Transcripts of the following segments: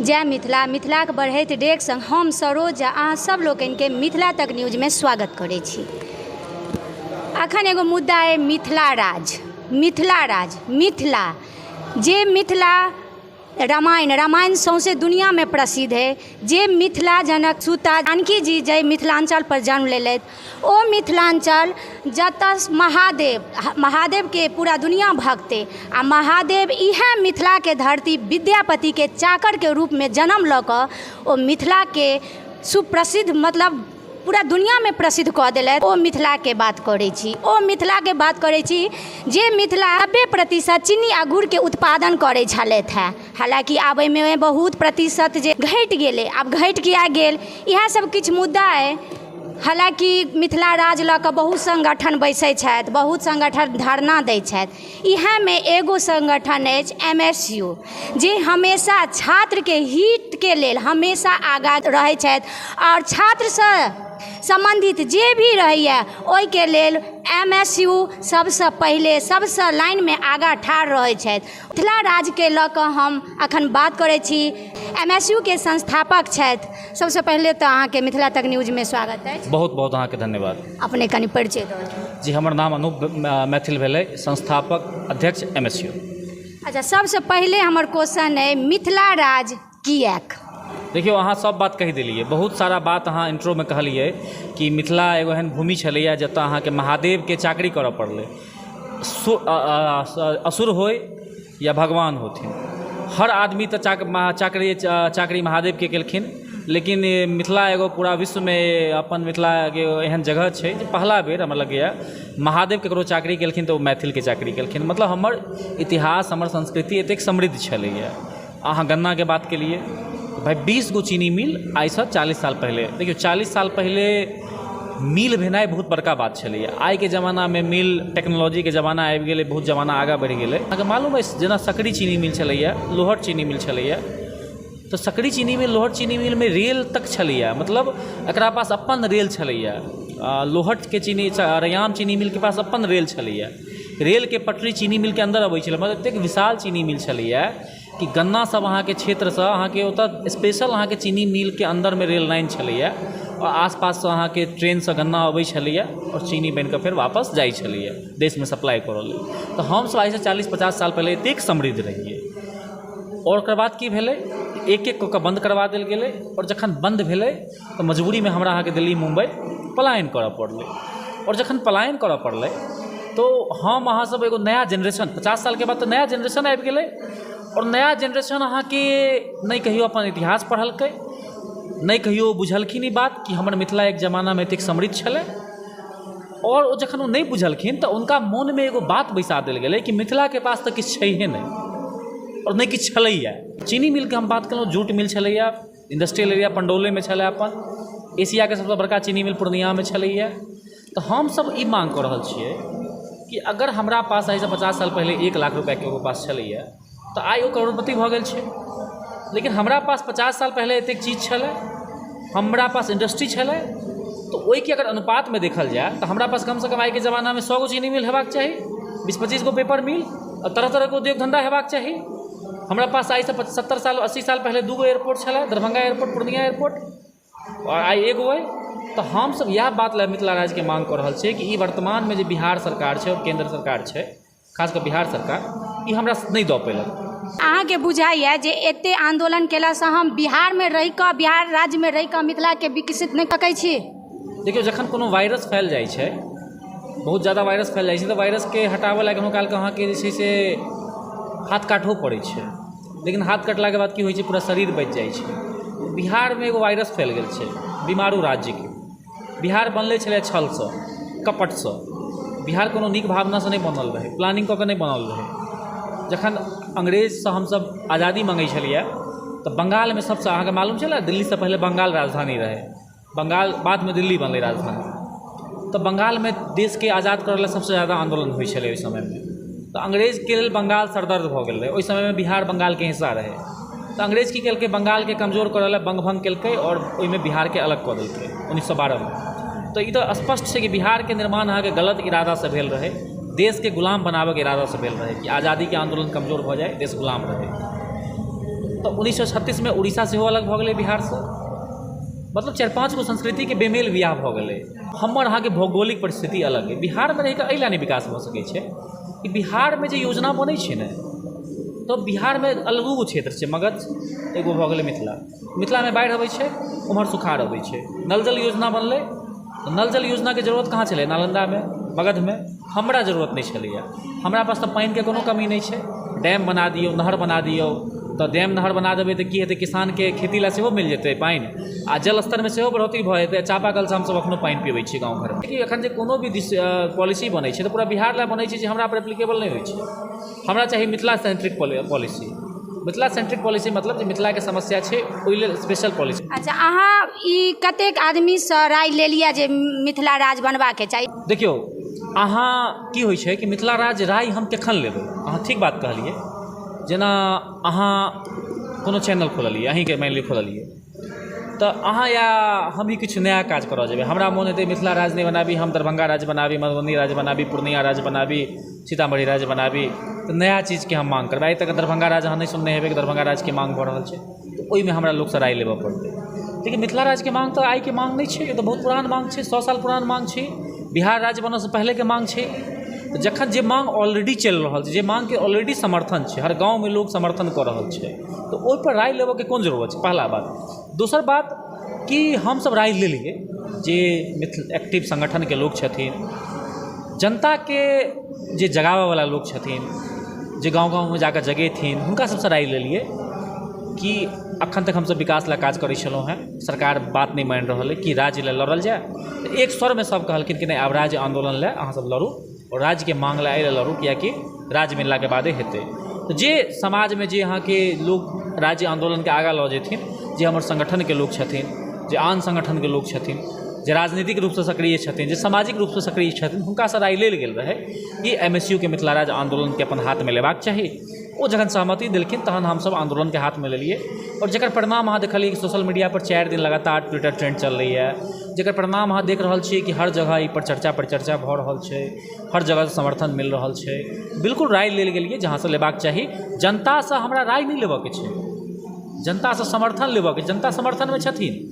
जय मिथिला मिथिलाक बढ़ैत डेग संग हम सरोज झा अहाँ सब लोकनिके मिथिला तक न्यूजमे स्वागत करै छी। अखन एगो मुद्दा अइ मिथिला राज मिथिला राज मिथिला जे मिथिला रामायण रामायण सौंसे दुनिआँमे प्रसिद्ध अइ जे मिथिला जनक सुता जानकी जी जाहि मिथिलाञ्चलपर जन्म लेलथि ओ मिथिलाञ्चल जतऽ महादेव महादेवके पूरा दुनिआँ भक्त अइ आ महादेव इएह मिथिलाके धरती विद्यापतिके चाकरके रूपमे जन्म लऽ कऽ ओ मिथिलाके सुप्रसिद्ध मतलब पूरा दुनिआँमे प्रसिद्ध कऽ देलथि ओ मिथिलाके बात करै छी ओ मिथिलाके बात करै छी जे मिथिला 90% चीनी आ गुड़के उत्पादन करै छलथि हँ। हालाँकि आब एहिमे बहुत प्रतिशत जे घटि गेलै। आब घटि किआ गेल? इएह सब किछु मुद्दा अइ। हालाँकि मिथिला राज लऽ कऽ बहुत सङ्गठन बैसै छथि, बहुत सङ्गठन धरना दै छथि। इएहमे एगो सङ्गठन अछि एम एस यू, जे हमेशा छात्रके हितके लेल हमेशा आगाँ रहै छथि आओर छात्रसँ सम्बन्धित जे भी रहैए ओहिके लेल एम एस यू सबसँ पहिले सबसँ लाइनमे आगाँ ठाढ़ रहै छथि। मिथिला राज्यके लऽ कऽ हम अखन बात करै छी। एम एस यू के संस्थापक छथि। सबसँ पहिले तऽ अहाँके मिथिला तक न्यूजमे स्वागत अछि। बहुत बहुत अहाँके धन्यवाद। अपने कनि परिचय दऽ दिअ। जी, हमर नाम अनूप मैथिल भेलै, संस्थापक अध्यक्ष एम एस यू। अच्छा, सबसँ पहिले हमर क्वेश्चन अइ, मिथिला राज्य किएक? देखियौ, अहाँ सब बात कहि देलियै, बहुत सारा बात अहाँ इन्ट्रोमे कहलियै कि मिथिला एगो एहन भूमि छलैए जतऽ अहाँके महादेवके चाकरी करऽ पड़लै। असुर होइ या भगवान होथिन, हर आदमी तऽ चाकरी चाकरी महादेवके केलखिन, लेकिन मिथिला एगो पूरा विश्वमे अपन मिथिलाके एहन जगह छै जे पहिला बेर हमरा लगैए महादेव ककरो चाकरी केलखिन तऽ ओ मैथिलके चाकरी केलखिन। मतलब हमर इतिहास, हमर संस्कृति एतेक समृद्ध छलैए। अहाँ गन्नाके बात केलियै, भाइ 20 गो चीनी मिल आइसँ 40 साल पहिले। देखियौ, 40 साल पहिले मिल भेनाइ बहुत बड़का बात छलैए। आइके जमानामे मिल टेक्नोलॉजीके जमाना आबि गेलै, बहुत जमाना आगाँ बढ़ि गेलै। अहाँके मालूम अछि, जेना सकरी चीनी मिल छलैए, लोहट चीनी मिल छलैए, तऽ सकरी चीनी मिल, लोहट चीनी मिलमे रेल तक छलैए। मतलब एकरा पास अपन रेल छलैए। लोहटके चीनी, रैयाम चीनी मिलके पास अपन रेल छलैए। रेलके पटरी चीनी मिलके अन्दर अबै छलै। मतलब एतेक विशाल चीनी मिल छलैए कि गन्ना सब अहाँके क्षेत्रसँ अहाँके ओतऽ स्पेशल अहाँके चीनी मिलके अन्दरमे रेल लाइन छलैए आओर आसपाससँ अहाँके ट्रेनसँ गन्ना अबै छलैए आओर चीनी बनिकऽ फेर वापस जाइ छलैए देशमे सप्लाइ करऽ लेल। तऽ हमसब आइसँ 40-50 साल पहिले एतेक समृद्ध रहियै आओर ओकर बाद की भेलै? एक एक कऽ कऽ बन्द करबा देल गेलै आओर जखन बन्द भेलै तऽ मजबूरीमे हमरा अहाँके दिल्ली, मुम्बइ पलायन करऽ पड़लै। आओर जखन पलायन करऽ पड़लै तऽ हम अहाँ सब एगो नया जेनरेशन, 50 सालके बाद तऽ नया जेनरेशन आबि गेलै आओर नया जेनरेशन अहाँके नहि कहियो अपन इतिहास पढ़लकै, नहि कहियो बुझलखिन ई बात कि हमर मिथिला एक जमानामे एतेक समृद्ध छलै। आओर ओ जखन ओ नहि बुझलखिन तऽ हुनका मोनमे एगो बात बैसा देल गेलै कि मिथिलाके पास तऽ किछु छैहे नहि आओर नहि किछु छलैए। चीनी मिलके हम बात केलहुँ, जूट मिल छलैए, इंडस्ट्रियल एरिया पंडौलेमे छलै अपन, एशियाके सबसँ बड़का चीनी मिल पूर्णियामे छलैए। तऽ हमसब ई माँग कऽ रहल छियै कि अगर हमरा पास आइसँ 50 साल पहिले 1 लाख रुपैआ ककरो पास छलैए तऽ आइ ओ करोड़पति भऽ गेल छै। लेकिन हमरा पास 50 साल पहिले एतेक चीज छलै, हमरा पास इंडस्ट्री छलै, तऽ ओहिके अगर अनुपातमे देखल जाय तऽ हमरा पास कमसँ कम आइके जमानामे 100 गो चीनी मिल हेबाक चाही, 20-25 गो पेपर मिल आओर तरह तरहके उद्योग धन्धा हेबाक चाही। हमरा पास आइसँ 70 साल, 80 साल पहिले दूगो एयरपोर्ट छलै, दरभङ्गा एयरपोर्ट, पूर्णिया एयरपोर्ट, आओर आइ एगो अइ। तऽ हमसब इएह बात लए मिथिला राज्यके माँग कऽ रहल छियै कि ई वर्तमानमे जे बिहार सरकार छै आओर केन्द्र सरकार छै, खास कऽ बिहार सरकार, ई हमरा नहि दऽ पेलक। अहाँके बुझाइए जे एते आन्दोलन केलासँ हम बिहारमे रहिकऽ, बिहार राज्यमे रहिकऽ मिथिलाके विकसित नहि सकै छी? देखियौ, जखन कोनो वायरस फैल जाइ छै, बहुत ज्यादा वायरस फैल जाइ छै, तऽ वायरसके हटाबऽ लए कखनो कालके अहाँके जे छै से हाथ काटहो पड़ै छै। लेकिन हाथ कटलाके बाद की होइ छै? पूरा शरीर बचि जाइ छै। बिहारमे एगो वायरस फैल गेल छै बीमारू राज्यके। बिहार बनलै छलै छलसँ, कपटसँ। बिहार कोनो नीक भावनासँ नहि बनल रहै, प्लानिंग कऽ कऽ नहि बनल रहै। जखन अंग्रेजसँ हमसब आजादी मङ्गै छलियै तऽ बङ्गालमे सबसँ, अहाँके मालूम छलै, दिल्लीसँ पहिले बङ्गाल राजधानी रहै, बङ्गाल, बादमे दिल्ली बनलै राजधानी। तऽ बङ्गालमे देशके आजाद करै लए सबसँ ज्यादा आन्दोलन होइ छलै ओहि समयमे। तऽ अंग्रेजके लेल बङ्गाल सरदर्द भऽ गेल रहै। ओहि समयमे बिहार बङ्गालके हिस्सा रहै। तऽ अंग्रेज की केलकै? बङ्गालके कमजोर करै लए बङ्ग भङ्ग केलकै आओर ओहिमे बिहारके अलग कऽ देलकै 1912मे। तऽ ई तऽ स्पष्ट छै कि बिहारके निर्माण अहाँके गलत इरादासँ भेल रहै, देशके गुलाम बनाबैके इरादासँ भेल रहै कि आजादीके आन्दोलन कमजोर भऽ जाइ, देश गुलाम रहै। तऽ 1936मे उड़ीसा सेहो अलग भऽ गेलै बिहारसँ। मतलब 4-5 गो संस्कृतिके बेमेल बियाह भऽ गेलै। हमर अहाँके भौगोलिक परिस्थिति अलग अइ। बिहारमे रहिकऽ एहि लए नहि विकास भऽ सकै छै कि बिहारमे जे योजना बनै छै ने, तऽ बिहारमे अलगो क्षेत्र छै। मगध एगो भऽ गेलै, मिथिला। मिथिलामे बाढ़ि अबै छै, उम्हर सुखाड़ अबै छै। नल जल योजना बनलै, नल जल योजनाके जरूरत कहाँ छलै? नालन्दामे, मगधमे। हमरा जरूरत नहि छलैए। हमरा पास तऽ पानिके कोनो कमी नहि छै। डैम बना दियौ, नहर बना दियौ। तऽ डैम नहर बना देबै तऽ की हेतै? किसानके खेती लए सेहो मिल जेतै पानि आ जल स्तरमे सेहो बढ़ोतरी भऽ जेतै। चापाकलसँ हमसब एखनो पानि पीबै छी गाँव घरमे। कि एखन जे कोनो भी पॉलिसी बनै छै तऽ पूरा बिहार लए बनै छै, जे हमरा पर एप्लीकेबल नहि होइ छै। हमरा चाही Mithila centric policy. Mithila centric policy मतलब जे मिथिलाके समस्या छै, ओहि लेल स्पेशल पॉलिसी। अच्छा, अहाँ ई कतेक आदमीसँ राय लेलियै जे मिथिला राज्य बनबाके चाही? देखियौ अहाँ, की होइ छै कि मिथिला राज्य राय हम कखन लेबै? अहाँ ठीक बात कहलियै। जेना अहाँ कोनो चैनल खोललियै, अहीँके मानि लिअ खोललियै, तऽ अहाँ या हम ही किछु नया काज करऽ जेबै। हमरा मोन हेतै मिथिला राज्य नहि बनाबी, हम दरभङ्गा राज्य बनाबी, मधुबनी राज्य बनाबी, पूर्णिया राज्य बनाबी, सीतामढ़ी राज्य बनाबी। तऽ नया चीजके हम माँग करबै। आइ तक दरभङ्गा राज्य अहाँ नहि सुनने हेबै कि दरभङ्गा राज्यके माँग भऽ रहल छै। तऽ ओहिमे हमरा लोकसँ राय लेबऽ पड़तै। लेकिन मिथिला राज्यके माँग तऽ आइके माँग नहि छै, ई तऽ बहुत पुरान माँग छै। 100 साल पुरान माँग छै, बिहार राज्य बनऽसँ पहिलेके माँग छै। तऽ जखन जे माँग ऑलरेडी चलि रहल छै, जे माँगके ऑलरेडी समर्थन छै, हर गाँवमे लोक समर्थन कऽ रहल छै, तऽ ओहिपर राय लेबऽके कोन जरूरत छै? पहला बात। दोसर बात कि हमसब राय लेलियै, जे एक्टिव सङ्गठनके लोक छथिन, जनताके जे जगाबऽवला लोक छथिन, जे गाँव गाँवमे जाकऽ जगेथिन, हुनका सबसँ राय लेलियै कि अखन तक हमसब विकास लए काज करै छलहुँ हेँ, सरकार बात नहि मानि रहल अइ, कि राज्य लए लड़ल जाय? तऽ एक स्वरमे सब कहलखिन कि नहि, आब राज्य आन्दोलन लए अहाँसब लड़ू आओर राज्यके माँग लए एहि लए लड़ू कियाकि राज्य मिललाके बादे हेतै। तऽ जे समाजमे जे अहाँके लोक राज्य आन्दोलनके आगाँ लऽ जेथिन, जे हमर सङ्गठनके लोक छथिन, जे आन सङ्गठनके लोक छथिन, जे राजनीतिक रूपसँ सक्रिय छथिन, जे सामाजिक रूपसँ सक्रिय छथिन, हुनकासँ राय लेल गेल रहै कि एमएसयूके मिथिला राज्य आन्दोलनके अपन हाथमे लेबाक चाही। ओ जखन सहमति देलखिन, तहन हमसब आन्दोलनके हाथमे लेलियै आओर जकर परिणाम अहाँ देखलियै कि सोशल मीडियापर 4 दिन लगातार ट्विटर ट्रेंड चललैए, जकर परिणाम अहाँ देख रहल छियै कि हर जगह एहिपर चर्चा परिचर्चा भऽ रहल छै, हर जगह समर्थन मिल रहल छै। बिल्कुल राय लेल गेलियै जहाँसँ लेबाक चाही। जनतासँ हमरा राय नहि लेबऽके छै, जनतासँ समर्थन लेबऽके। जनता समर्थनमे छथिन।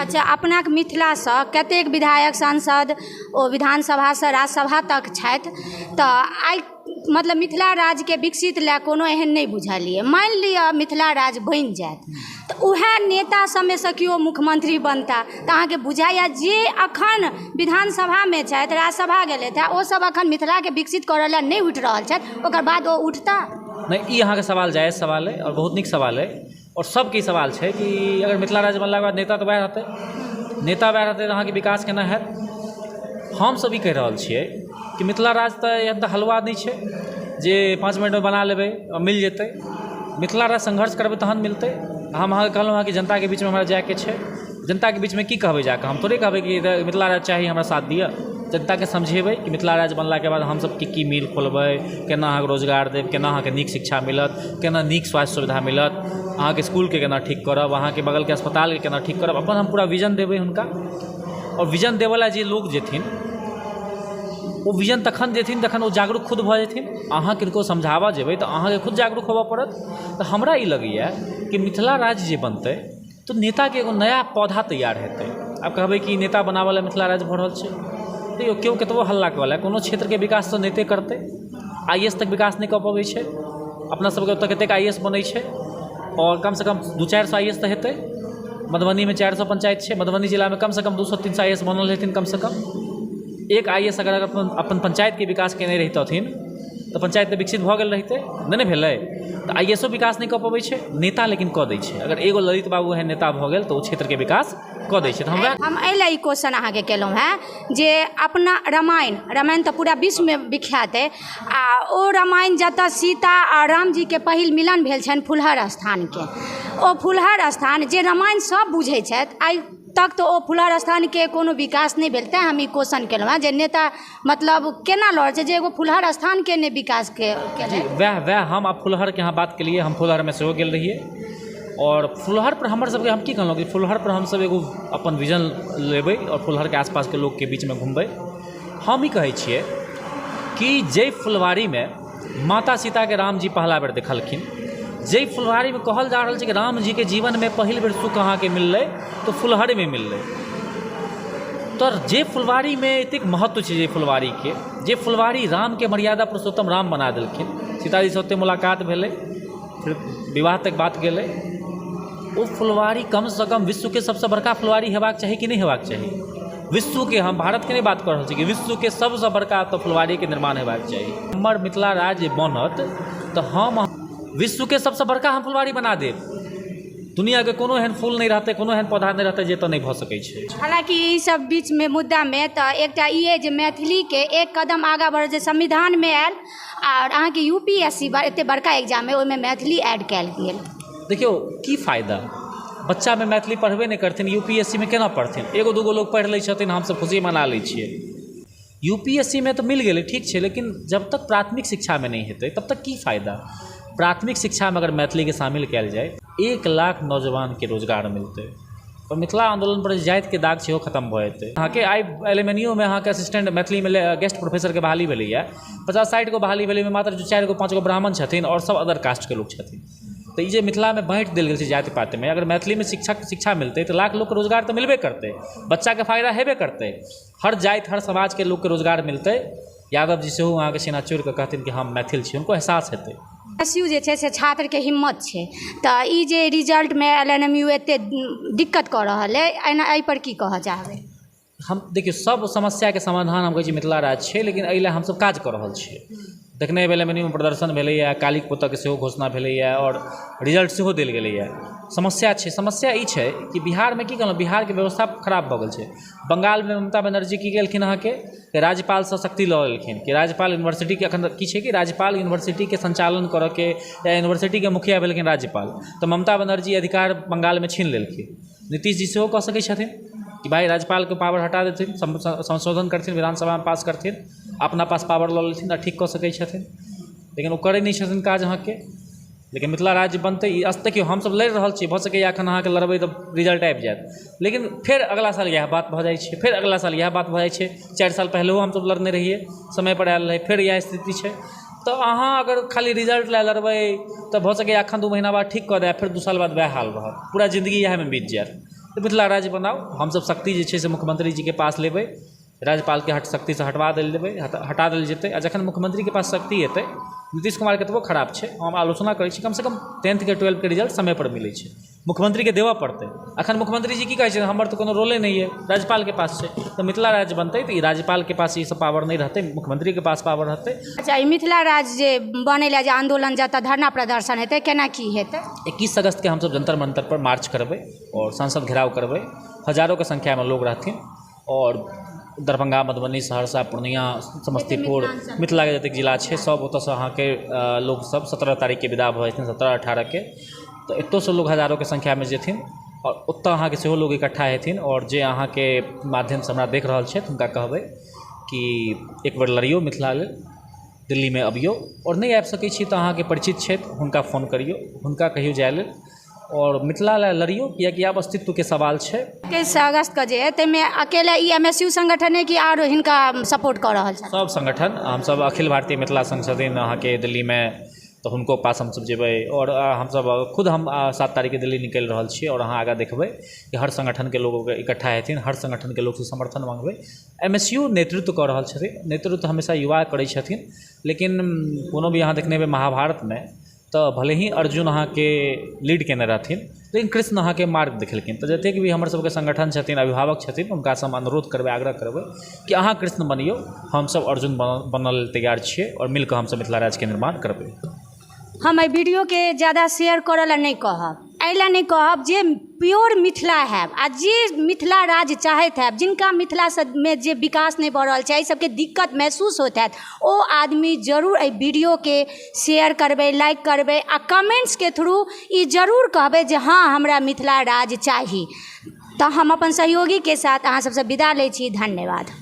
अच्छा, अपनाके मिथिलासँ कतेक विधायक, सांसद, ओ विधानसभासँ राज्यसभा तक छथि, तऽ आइ मतलब मिथिला राज्यके विकसित लए कोनो एहन नहि बुझल यऽ? मानि लिअ मिथिला राज्य बनि जायत, तऽ उएह नेता सबमेसँ केओ मुख्यमंत्री बनता, तऽ अहाँके बुझाइए जे अखन विधानसभामे छथि, राज्यसभा गेलथि हँ, ओ सब अखन मिथिलाके विकसित करऽ लए नहि उठि रहल छथि, ओकर बाद ओ उठता? नहि, ई अहाँके सवाल जायज सवाल अइ आओर बहुत नीक सवाल अइ। आओर सबके ई सवाल छै कि अगर मिथिला राज्य बनलाके बाद नेता तऽ वएह रहतै, नेता वएह रहतै तऽ अहाँके विकास केना हैत? हमसब ई कहि रहल छियै कि मिथिला राज्य तऽ एहन तऽ हलुआ नहि छै जे 5 मिनटमे बना लेबै आओर मिल जेतै। मिथिला राज्य संघर्ष करबै तहन मिलतै। हम अहाँके कहलहुँ हँ कि जनताके बीचमे हमरा जाइके छै। जनताके बीचमे की कहबै जाकऽ? हम थोड़े कहबै कि मिथिला राज्य चाही, हमरा साथ दिअ। जनताके समझेबै कि मिथिला राज्य बनलाके बाद हमसब की की मिल खोलबै, केना अहाँके रोजगार देब, केना अहाँके नीक शिक्षा मिलत, केना नीक स्वास्थ्य सुविधा मिलत, अहाँके इसकुलके केना ठीक करब, अहाँके बगलके अस्पतालके केना ठीक करब। अपन हम पूरा विजन देबै हुनका। आओर विजन देबऽवला जे लोक जेथिन, ओ विजन तखन देथिन जखन ओ जागरूक खुद भऽ जेथिन। अहाँ किनको समझाबऽ जेबै तऽ अहाँके खुद जागरूक होबऽ पड़त। तऽ हमरा ई लगैए कि मिथिला राज्य जे बनतै तऽ नेताके एगो नया पौधा तैयार हेतै। आब कहबै कि नेता बनाबऽ लए मिथिला राज्य भऽ रहल छै। देखियौ, केओ कतबो हल्ला कऽ लै, कोनो क्षेत्रके विकास तऽ नेते करतै। आइएएस तक विकास नहि कऽ पबै छै। अपना सबके ओतऽ कतेक आइएएस बनै छै? आओर कमसँ कम 200-400 आइएएस तऽ हेतै। मधुबनीमे 400 पञ्चायत छै, मधुबनी जिलामे कमसँ कम 200-300 आइएएस बनल हेथिन कमसँ कम। एक आइएएस अगर अपन अपन पञ्चायतके विकास केने रहितथिन तऽ पञ्चायत तऽ विकसित भऽ गेल रहितै। नहि ने भेलै? तऽ आइएएसो विकास नहि कऽ पबै छै, नेता लेकिन कऽ दै छै। अगर एगो ललित बाबू एहन नेता भऽ गेल तऽ ओ क्षेत्रके विकास कऽ दै छै। तऽ हमरा हम एहि लए ई क्वेश्चन अहाँके केलहुँ हेँ जे अपना रामायण, रामायण तऽ पूरा विश्वमे विख्यात अइ आ ओ रामायण जतऽ सीता आ रामजीके पहिल मिलन भेल छनि फुलहर स्थानके, ओ फुलहर स्थान जे रामायण सब बुझै छथि, आइ तक तऽ ओ फुलहर स्थानके कोनो विकास नहि भेल। तैँ हम ई क्वेश्चन केलहुँ हेँ जे नेता मतलब केना लड़ै छै जे एगो फुलहर स्थानके नहि विकासके जी, वएह वएह हम आब फुलहरके अहाँ बात केलियै, हम फुलहरमे सेहो गेल रहियै। आओर फुलहरपर हमर सबके, हम की कहलहुँ कि फुलहरपर हमसब एगो अपन विजन लेबै आओर फुलहरके आसपासके लोकके बीचमे घुमबै। हम ई कहै छियै कि जाहि फुलवारीमे माता सीताके रामजी पहला बेर देखलखिन, जाहि फुलवारीमे कहल जा रहल छै कि रामजीके जीवनमे पहिल बेर सुख अहाँके मिललै तऽ फुलहरमे मिललै। तऽ जे फुलवारीमे एतेक महत्व छै, जे फुलवारीके, जे फुलवारी रामके मर्यादा पुरुषोत्तम राम बना देलखिन, सीताजीसँ ओतहि मुलाकात भेलै, फेर विवाह तक बात गेलै, ओ फुलवारी कमसँ कम विश्वके सबसँ बड़का फुलवारी हेबाक चाही कि नहि हेबाक चाही? विश्वके, हम भारतके नहि बात कऽ रहल छी, कि विश्वके सबसँ बड़का एतऽ फुलवारीके निर्माण हेबाक चाही। हमर मिथिला राज्य बनत तऽ हम विश्वके सबसँ बड़का हम फुलवारी बना देब। दुनिआँके कोनो एहन फूल नहि रहतै, कोनो एहन पौधा नहि रहतै जे एतऽ नहि भऽ सकै छै। हालाँकि ई सब बीचमे मुद्दामे तऽ एकटा ई अइ जे मैथिलीके एक कदम आगाँ बढ़ल जे संविधानमे आयल आओर अहाँके यू पी एस सी एतेक बड़का एग्जाम अइ, ओहिमे मैथिली ऐड कयल गेल। देखियौ, की फायदा? बच्चामे मैथिली पढ़बे नहि करथिन, यू पी एस सी मे केना पढ़थिन? एगो दूगो लोक पढ़ि लै छथिन, हमसब खुशी मना लै छियै। यू पी एस सी मे तऽ मिल गेलै, ठीक छै, लेकिन जब तक प्राथमिक शिक्षामे नहि हेतै तब तक की फायदा? प्राथमिक शिक्षामे अगर मैथिलीके शामिल कयल जाय, 1 लाख नौजवानके रोजगार मिलतै आओर मिथिला आन्दोलनपर जे जातिके दाग छै, ओ खतम भऽ जेतै। अहाँके I L M N U मे अहाँके असिस्टेंट मैथिलीमे गेस्ट प्रोफेसरके बहाली भेलैए। 50-60 गो बहाली भेलै, ओहिमे मात्र चारि गो पाँच गो ब्राह्मण छथिन आओर सब अदर कास्टके लोक छथिन। तऽ ई जे मिथिलामे बाँटि देल गेल छै जाति पातिमे, अगर मैथिलीमे शिक्षक शिक्षा मिलतै तऽ लाख लोकके रोजगार तऽ मिलबे करतै, बच्चाके फायदा हेबे करतै, हर जाति हर समाजके लोकके रोजगार मिलतै। यादव जी सेहो अहाँके सीना चीर कऽ कहथिन कि हम मैथिल छी, हुनको एहसास हेतै। एस यू जे छै से छात्रके हिम्मत छै, तऽ ई जे रिजल्टमे एल एन एम यू एते दिक्कत कऽ रहल अइ, एना एहिपर की कहऽ चाहबै? हम देखियौ, सब समस्याके समाधान हम कहै छी मिथिला राज्य छै, लेकिन एहि लए हमसब काज कऽ रहल छियै। देखने हेबै, एल एम एन यू मे प्रदर्शन भेलैए, कालिख पोतऽके सेहो घोषणा भेलैए आओर रिजल्ट सेहो देल गेलैए। समस्या छै। समस्या ई छै कि बिहारमे, की कहलहुँ, बिहारके व्यवस्था खराब भऽ गेल छै। बङ्गालमे ममता बनर्जी की केलखिन अहाँके? राज्यपालसँ शक्ति लऽ लेलखिन कि राज्यपाल यूनिवर्सिटीके, एखन की छै कि राज्यपाल यूनिवर्सिटीके सञ्चालन करऽके या यूनिवर्सिटीके मुखिया भेलखिन राज्यपाल। तऽ ममता बनर्जी अधिकार बङ्गालमे छीन लेलखिन। नीतीश जी सेहो कऽ सकै छथिन कि भाइ, राज्यपालके पावर हटा देथिन, संशोधन करथिन, विधानसभामे पास करथिन, अपना पास पावर लऽ लेथिन आ ठीक कऽ सकै छथिन। लेकिन ओ करै नहि छथिन काज अहाँके। लेकिन मिथिला राज्य बनतै ई। देखियौ, हमसब लड़ि रहल छी। भऽ सकैए एखन अहाँके लड़बै तऽ रिजल्ट आबि जायत, लेकिन फेर अगिला साल इएह बात भऽ जाइ छै, फेर अगिला साल इएह बात भऽ जाइ छै। 4 साल पहिलहो हमसब लड़ने रहियै, समयपर आयल रहै, फेर इएह स्थिति छै। तऽ अहाँ अगर खाली रिजल्ट लए लड़बै तऽ भऽ सकैए एखन 2 महीना बाद ठीक कऽ दए, फेर 2 साल बाद वएह हाल रहत, पूरा जिन्दगी इएहमे बीत जायत। तऽ मिथिला राज्य बनाउ। हमसब शक्ति जे छै से मुख्यमंत्री जीके पास लेबै, राज्यपालके शक्तिसँ हटवा देल जेबै, हटा देल जेतै। आ जखन मुख्यमंत्रीके पास शक्ति एतै, नीतीश कुमार कतबो खराब छै, हम आलोचना करै छी, कमसँ कम टेंथके ट्वेल्थके रिजल्ट समयपर मिलै छै। मुख्यमंत्रीके देबऽ पड़तै। अखन मुख्यमंत्री जी की कहै छै? हमर तऽ कोनो रोले नहि अइ, राज्यपालके पास छै। तऽ मिथिला राज्य बनतै तऽ ई राज्यपालके पास ई सब पावर नहि रहतै, मुख्यमंत्रीके पास पावर रहतै। अच्छा, ई मिथिला राज्य जे बनै लए जे आन्दोलन, जतऽ धरना प्रदर्शन हेतै, केना की हेतै? 21 अगस्तके हमसब जन्तर मंतर पर मार्च करबै आओर संसद घेराव करबै। हजारोके संख्यामे लोग रहथिन आओर दरभंगा, मधुबनी, सहरसा, पूर्णिया, समस्तीपुर, मिथिलाके जतेक जिला छै, सब ओतऽसँ अहाँके लोकसब 17 तारीखके विदा भऽ जेथिन। 17, 18के तऽ एतऽसँ लोग हजारोके संख्यामे जेथिन आओर ओतऽ अहाँके सेहो लोग इकट्ठा हेथिन। आओर जे अहाँके माध्यमसँ हमरा देख रहल छथि, हुनका कहबै कि एक बेर लड़िऔ मिथिला लेल, दिल्लीमे अबिऔ आओर नहि आबि सकै छी तऽ अहाँके परिचित छथि, हुनका फोन करिऔ, हुनका कहिऔ जाइ लेल आओर मिथिला लए लड़िऔ, कियाकि आब अस्तित्वके सवाल छै। 21 अगस्तके जे ताहिमे अकेले ई एम एस यू संगठन कि आरो हिनका सपोर्ट कऽ रहल छथि? सब संगठन। हमसब अखिल भारतीय मिथिला संघ छथिन अहाँके दिल्लीमे, तऽ हुनको पास हमसब जेबै आओर हमसब खुद हम 7 तारीखके दिल्ली निकलि रहल छी। आओर अहाँ आगाँ देखबै कि हर संगठनके लोग इकट्ठा हेथिन, हर संगठनके लोकसँ समर्थन मङ्गबै। एम एस यू नेतृत्व कऽ रहल छथिन। नेतृत्व हमेशा युवा करै छथिन, लेकिन कोनो भी अहाँ देखने हेबै महाभारतमे, तऽ भले ही अर्जुन अहाँके लीड केने रहथिन, लेकिन कृष्ण अहाँके मार्ग देखेलखिन। तऽ जतेक भी हमर सबके संगठन छथिन, अभिभावक छथिन, हुनकासँ हम अनुरोध करबै, आग्रह करबै कि अहाँ कृष्ण बनियौ, हमसब अर्जुन बनल लेल तैयार छियै आओर मिलकऽ हमसब मिथिला राज्यके निर्माण करबै। हम एहि वीडियोके ज्यादा शेयर करऽ लए नहि कहब। एहि लए नहि कहब, जे प्योर मिथिला हैब आ जे मिथिला राज्य चाहैत हैब, जिनका मिथिला मे जे विकास नहि भऽ रहल छै, एहि सबके दिक्कत महसूस होइत हैत, ओ आदमी जरूर एहि वीडियोके शेयर करबै, लाइक करबै आ कमेन्ट्सके थ्रू ई जरूर कहबै जे हँ, हमरा मिथिला राज्य चाही। तऽ हम अपन सहयोगीके साथ अहाँ सबसँ विदा लै छी। धन्यवाद।